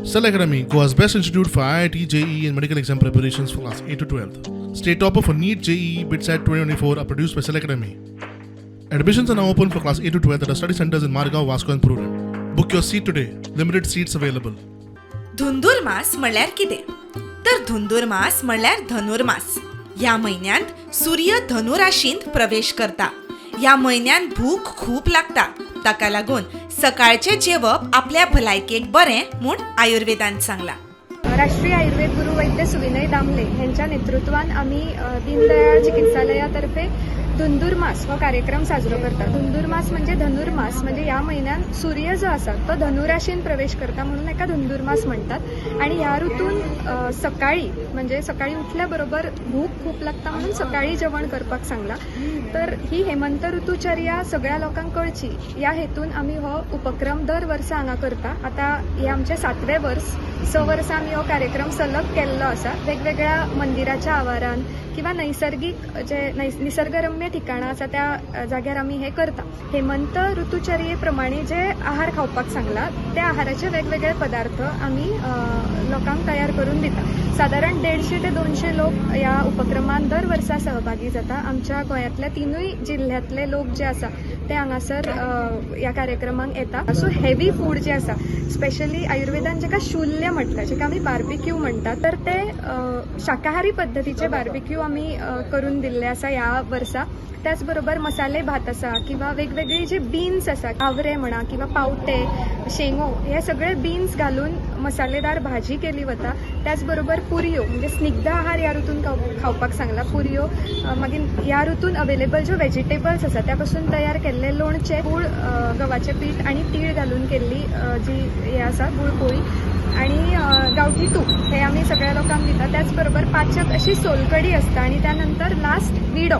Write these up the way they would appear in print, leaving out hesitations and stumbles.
Cell Academy, Goa's best institute for IIT, JEE, and medical exam preparations for class 8 to 12. State topper for NEET, JEE, BITSAT 2024 are produced by Cell Academy. Admissions are now open for class 8 to 12 at our study centers in Margao, Vasco, and Prudent. Book your seat today. Limited seats available. धुंदूरमास म्हणल्यार कितें? तर धुंदूरमास म्हणल्यार धनुर्मास. ह्या म्हयन्यांत सूर्य धनु राशींत प्रवेश करता. ह्या म्हयन्यांत भूक खूब लागता. ताका लागून सकाळचें जेवप आपल्या भलायकेक बरें म्हूण आयुर्वेदान सांगलां. राष्ट्रीय आयुर्वेद गुरू वैद्य सुविनय दामले यांच्या नेतृत्वान आमी दीनदयाळ चिकित्सालयातर्फे धुंदुरमास हो कार्यक्रम साजरो करता. धुंदुरमास म्हणजे धनुर्मास, म्हणजे ह्या म्हयन्यान सूर्य जो आसा तो धनुराशीन प्रवेश करता, म्हणून एका धुंदुरमास म्हणटात. आणि ह्या ऋतून सकाळी, म्हणजे सकाळी उठल्या बरोबर भूक खूप लागता, म्हणून सकाळी जेवण करपाक सांगला. तर ही हेमंत ऋतुचर्या सगळ्या लोकांक कळची ह्या हेतून आमी हो उपक्रम दर वर्सा हांगा करता. आतां हे आमचें सातवें वर्स. 6 वर्सां आमी हो कार्यक्रम सलग केल्लो आसा. वेगवेगळ्या मंदिराच्या आवारान किंवा नैसर्गिक जे निसर्गरम्य ठिकाणां आसा, त्या जाग्यार आमी हें करता. हेमंत ऋतुचर्ये प्रमाणे जे आहार खावपाक सांगला, त्या आहाराचे वेगवेगळे पदार्थ आमी लोकांक तयार करून दिता. सादारण 150 ते 200 लोक ह्या उपक्रमान दर वर्सा सहभागी जाता. आमच्या गोंयांतल्या तिनूय जिल्ह्यांतले लोक जे आसा ते हांगासर ह्या कार्यक्रमाक येता. सो हेवी फूड जे आसा, स्पेशली आयुर्वेदान जेका शूल्य म्हटलां, जेका आमी बार्बिक्यू म्हणटा, तर ते शाकाहारी पद्दतीचे बार्बिक्यू आमी करून दिल्ले आसा ह्या वर्सा. त्याच बरोबर मसाले भात आसा किंवा वेगवेगळी जे बीन्स आसा, आवरे म्हणा किंवा पावटे, शेंगो, हे सगळे बीन्स घालून मसालेदार भाजी केली वता. त्याच बरोबर पुरयो, म्हणजे स्निग्ध आहार ह्या ऋतून खावपाक सांगला. पुरयो, मागीर ह्या ऋतून अवेलेबल ज्यो वेजिटेबल्स आसा त्या पासून तयार केल्ले लोणचें, गूळ, गव्हाचें पीठ आनी तीळ घालून केल्ली जी हें आसा गुळपोळी आणि गांवठी तूप, हे आमी सगळ्या लोकांक दिता. त्याच बरोबर पाचक अशी सोलकडी आसता आणि त्यानंतर लास्ट विडो,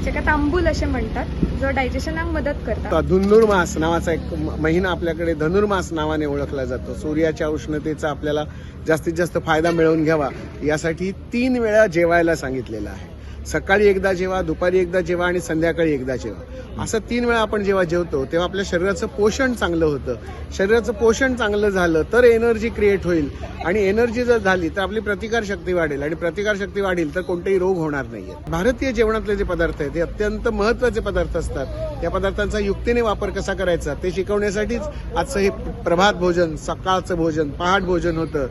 जेका तांबूल अशें म्हणटात, जो डायजेशनाक मदत करता. धुंदुरमास नावाचा एक महिना आपल्याकडे धनुर्मास नावाने ओळखला जातो. सूर्याच्या उष्णतेचा आपल्याला जास्तीत जास्त फायदा मिळवून घ्यावा यासाठी 3 वेळा जेवायला सांगितलेलं आहे. सकाळी एकदा जेवा, दुपारी एकदा जेवा आणि संध्याकाळी एकदा जेवा. असं 3 वेळा आपण जेव्हा जेवतो तेव्हा आपल्या शरीराचं पोषण चांगलं होतं. शरीराचं पोषण चांगलं झालं तर एनर्जी क्रिएट होईल आणि एनर्जी जर झाली तर आपली प्रतिकारशक्ती वाढेल आणि प्रतिकारशक्ती वाढेल तर कोणतेही रोग होणार नाहीये. भारतीय जेवणातले जे पदार्थ आहेत ते अत्यंत महत्त्वाचे पदार्थ असतात. त्या पदार्थांचा युक्तीने वापर कसा करायचा ते शिकवण्यासाठीच आजचं हे प्रभात भोजन, सकाळचं भोजन, पहाट भोजन होतं.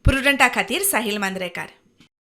प्रुडंटा खातीर साहिल मांद्रेकार.